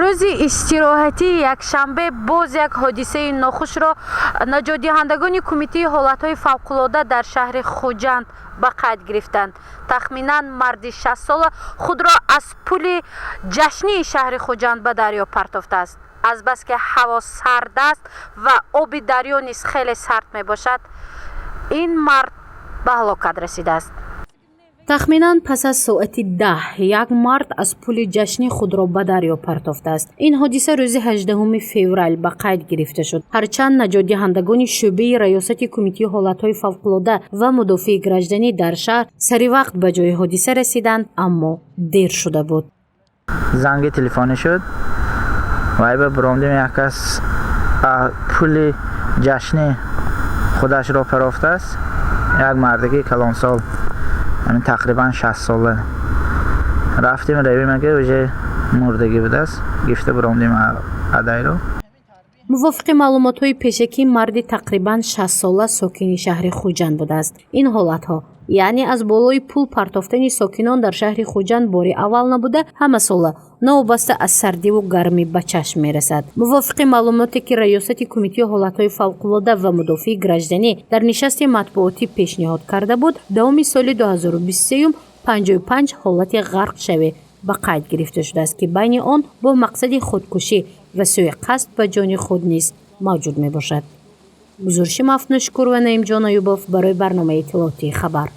Рӯзи истироҳатии якшанбе боз як ҳодисаи нохушро наҷотдиҳандагони Кумитаи ҳолатҳои фавқулода дар шаҳри Хуҷанд ба қайд гирифтанд. Тахминан марди 60-сола худро аз пули ҷашнии шаҳри Хуҷанд ба дарё партофтааст. Азбаски ҳаво сард аст ва оби дарё низ хеле сард мебошад, ин мард ба ҳалокат расидааст. Тахминан пас аз соати 10 як мард аз пули ҷашнӣ худро ба дарё партофтааст. Ин ҳодиса рӯзи 18 феврал ба қайд гирифта шуд. Ҳарчанд наҷотдиҳандагони шӯъбаи раёсати Кумитаи ҳолатҳои фавқулода ва мудофиаи гражданӣ дар шаҳр сари вақт ба ҷои ҳодиса расиданд, аммо дер шуда буд. Занги телефонӣ шуд, вай ба биромдем, як кас пули ҷашнӣ худашро партофтааст, як мардаки калонсол, ҳамин тақрибан 60-сола. Рафтем, равем, ага, уже мурдагӣ будааст. Гифта биромдем адайро. Мувофиқи маълумотҳои пешакӣ, марди тақрибан 60-сола сокини шаҳри Хуҷанд будааст. Ин ҳолатҳо, яъне аз болои пул партофтани сокинон дар шаҳри Хуҷанд, бори аввал набуда, ҳамасола новобаста аз сардиву гармӣ ба чашм мерасад. Мувофиқи маълумоте, ки раёсати Кумитаи ҳолатҳои фавқулода ва мудофиаи гражданӣ дар нишасти матбуотӣ пешниҳод карда буд, давоми соли 2023 55 ҳолати ғарқшавӣ ба қайд гирифта шудааст, ки байни он бо мақсади худкушӣ ва сӯи қасд ба ҷони худ низ мавҷуд мебошад. Гузориши Мафнушкур ва Наимҷон Аюбов барои барномаи иттилоотии «Хабар».